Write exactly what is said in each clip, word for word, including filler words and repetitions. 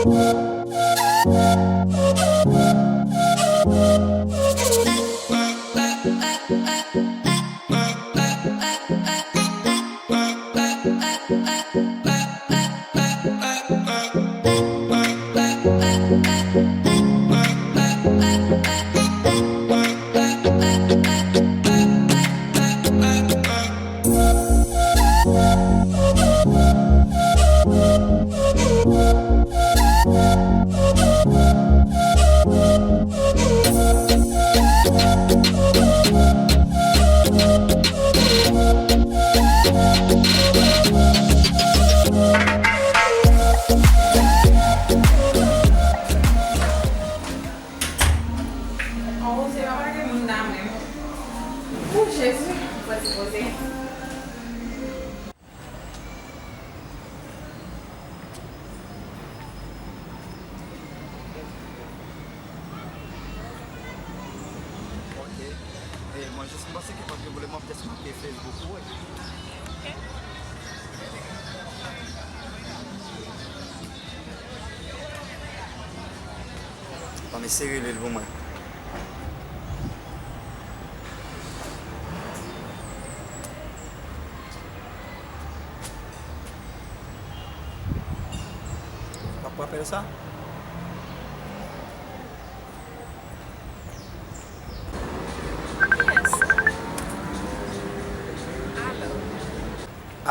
Oh, se pa pa gen moun la menm. Oh, Jezi, mwen sipoze. Ok. E, mwen jis m panse ke pa gen pwoblèm, m ap jis make Facebook ou, wi. Ok. Ban m eseye rele l pou mwen. W ap pran apèl sa? Yes. Alo.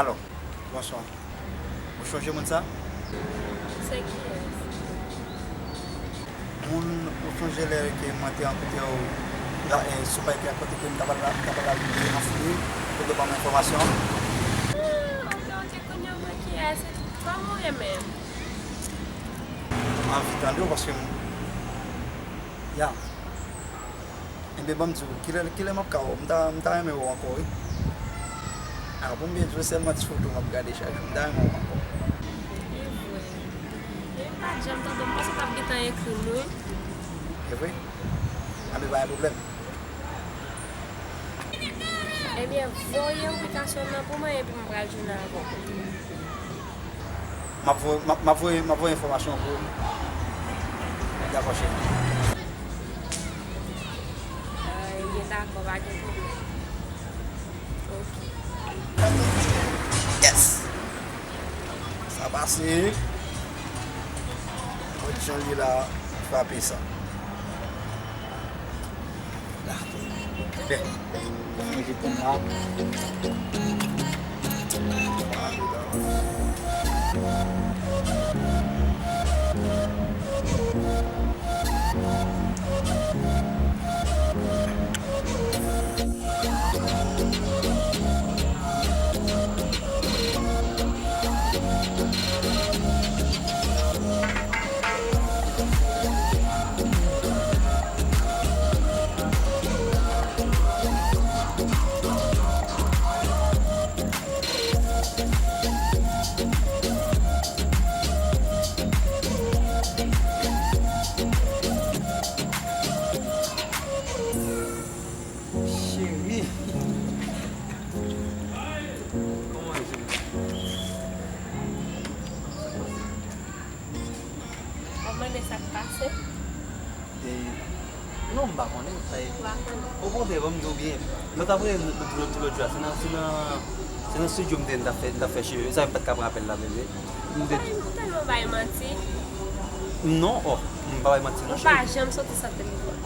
Alo, bonswa. Ou chonje moun sa? Se kiyès? Moun ou chonje lè ke mwen te ankoute w, la, e, sou pay ke kote ke m t ap al la, m t ap al al nan fouye, kote w ban m enfòmasyon an? Ah, ok, ok, kounye a m wè kiyès. Kòman w ye menm? M anvi tande w paske m, ya. Enben, ban m di w, kilè, kilè m ap ka wè w? M ta, m ta renmen wè w ankò, wi. A, pou m byen di w, sèlman ti foto m ap gade chak jou. M ta renmen wè w ankò. E vre. E m pa t janm tande w, m panse w t ap gentan ekri m, wi. E vre? Anben, pa gen pwoblèm. Ebyen, voye envitasyon nan pou mwen, epi m pral jwenn avè w. M ap voye, m ap, m ap voye, m ap voye enfòmasyon pou ou. Dakò, cheri. Ah, ebyen, dakò, pa gen pwoblèm. Ok. Yes! Sa pase. Mwen jan li la, frape sa. La. Bè. Mwen ki pran la. Cheri. Kòman cheri? W ap mande sa k pase? E, non, m pa konnen. Ou pa konnen? Okontrè, ban m di w byen. Lòt apre, lòt, lòt, lòt jou a, se nan, se nan, se nan estidyo m te ye, m t ap fè, m t ap fè cheve. Sa fè m pa t ka pran apèl la, bebe. M te... Ou tèlman bay manti. Non, oh, m pa bay manti, non, cheri. Ou pa janm soti san telefòn.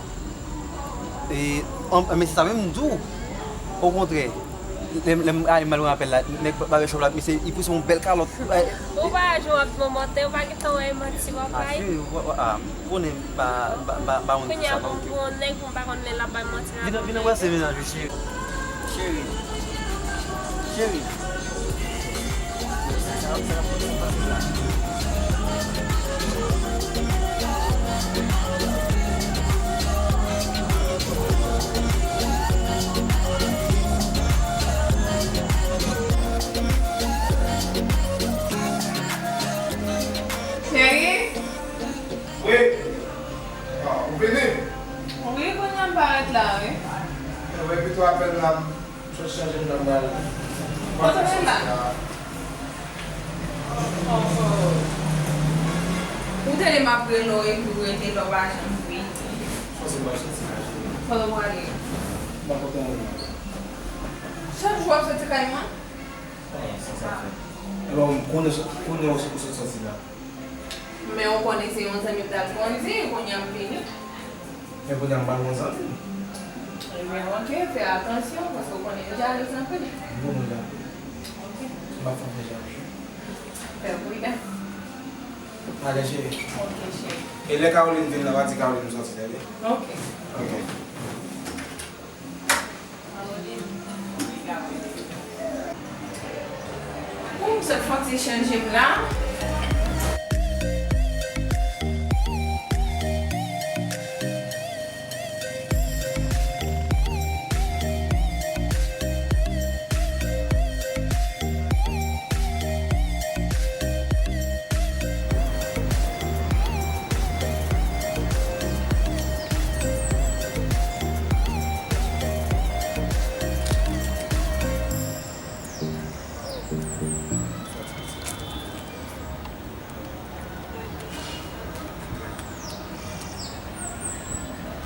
E, an, men se sa menm m di w. Okontrè, lè, lè m ale m al pran apèl la, nèg barbershop la, misye, li pouse yon bèl kalòt. Ou pa wè jan w ap fè manti, ou pa gentan wè manti w ap bay. Ah, cheri, ou, ou, ah, ou konnen m pa, m pa, m pa, m pa konn sa, non. Kounye a pou m pran yon nèg pou m pa konn lè l ap bay manti la. Vin, vin anbrase mennaj ou, cheri. Cheri. Cheri. Cheri? Wi. Ah, ou vini? Wi, kounye a m parèt la, wi. Mwen pito apèl la, m sot chanje m nan bal. Kote w ye la? Oh, oh. Ou Tande m ap rele w epi w rete la, w pa janm vini. Fòse m pa soti la, cheri. Kote w prale? M pa kontan anyen. Chak jou w ap soti kay mwen? Ah, sa, sa fè. Alò, kounye, kounye w sot soti la. Men w konnen se yon zanmi m t ap kondi, kounye a m vini. Men kounye a m pa gon zanmi. Ebyen, oke, fè atansyon, paske w konnen m jalou anpil. M konnen w jalou. Oke. M ap fè w fè jalou. Fè pridan. Ale, cheri. Oke, cheri. E lè Caroline vin la, pa di Caroline m soti, tande? Oke. Oke. Ou m sot fè yon ti chanje m la.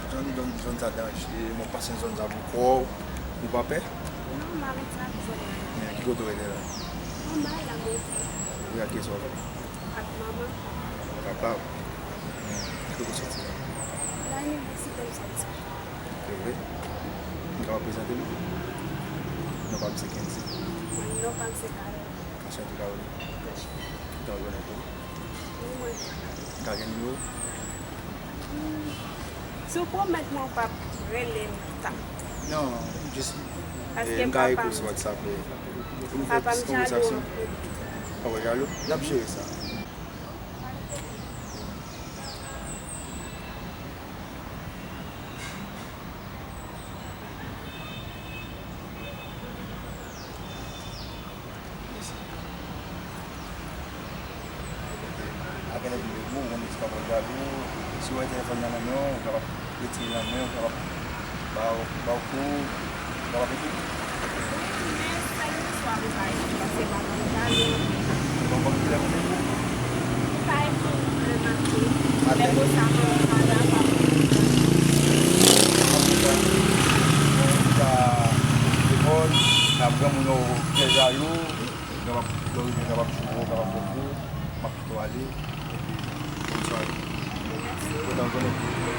Jan li donn zòn sa danje, mwen pase zòn sa pou kò w, ou pa pè? Non, m pa rete nan zòn nan. Men ki kote w rete la? Anba la, mwen rete. Ou rete ak kiyès ou? Ak manman. Papa w? Ki kote w soti la? Nan inivèsite m soti. Se vre? M kapab prezante m? Non pa m se Kendy. Non pa m se Carole. Anchante Caroline. Anchante. Kijan w jwenn nou tou? Wi, mwen. M ka gen nimewo w? Hmm. Si w pwomèt mwen w p ap rele m, ta. Non, jis, paske eh, m ka papa ekri w sou WhatsApp, eh, pou nou fè ti konvèsasyon. Papa m jalou anpil. Papa w jalou? N ap jere sa. Mèsi. Avan lè vin de gou, ou konn nèg kapab jalou. Si w wè telefòn nan nan men w, ou kapab retire nan men w, ou kapab ba w, ba w kou, ou kapab epi. Wi, men sèl yon swa m pa epi, paske m pa konn jalou. Ou pa konn kilè pou epi? M pa epi, m lè maten. Maten? Lè konsa, mwen pa kapab. Antouka, bon, sa, lekòl, sa, granmoun yo fè jalou. Kapab, lè w rive, kapab joure w, kapab fè w kou, m ap kite w ale, epi, bonswa. Mèsi. Kontan jounen pou ou.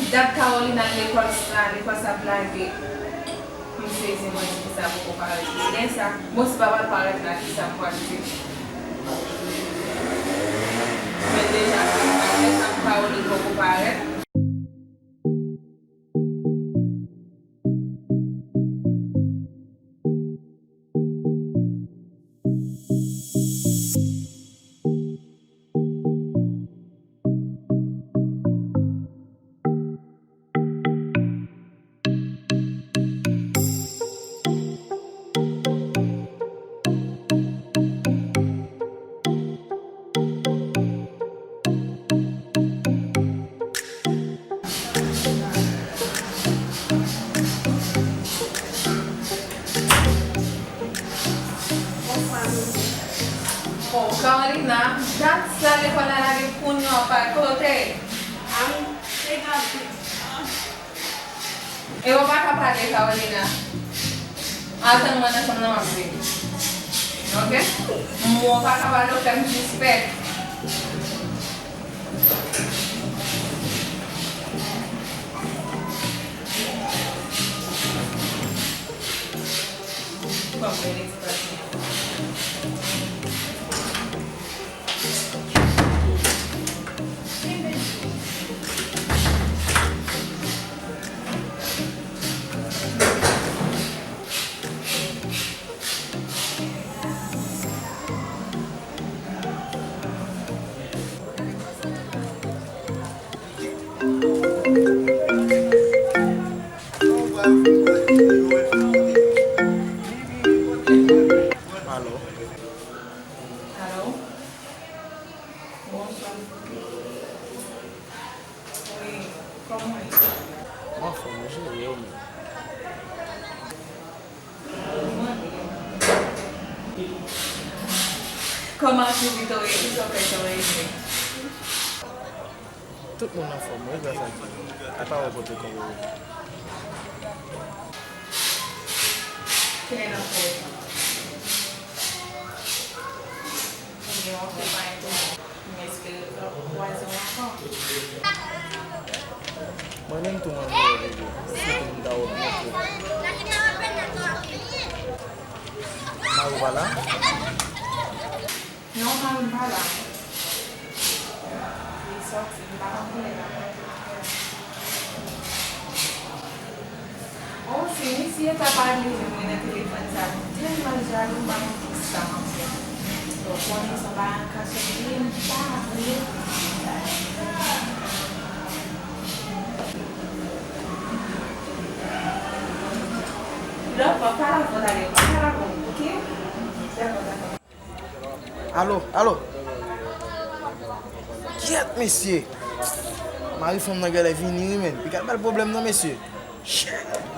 Dat Carolina lekòl sa, lekòl sa ap lage. M sezi, mwen di kisa poko parèt. Lè sa, bon, si pa pral parèt la, kisa m pral di? Men deja, lè sa, Carolina poko parèt. Bon, Carolina, dat sa lekòl la lage kounye a pa kote. Am, se gade. E w pa ka pale, Carolina. Atann mwen nan chanm nan, m ap vini. Oke? Mwen w pa ka pale, w fè m sispèk. Ban m rele ti pati. Mwen anfòm, mwen jere w menm. Kòman Choupi Toreti, sa w fè Toreti? Tout moun anfòm, wi, gras a Dye. Apa w, kote kò w ye? Kilè n ap fè sa? Ebyen, w ap fè pa entènèt. M espere l p ap kwaze w ankò. Mwen menm tou mwen vle rele. Si pou m ta wè montre. Mari w pa la? Non, mari m pa la. Li sòti, m pa konn kote l ap. Oh, si misye ta pa vle jwenn mwen nan telefòn sa, m tèlman jalou, m pa konn kisa m ap fè. Ou konnen se yon bagay an kachèt li ye, m pa vle. Love, pa pale avè l, ale, pa pale avè l, oke? Dakò, dakò. Alo, alo. Kyèt, mesye. Mari fanm nan genlè vini, wi, menn. Piga l ba l pwoblèm, non, mesye. Shit.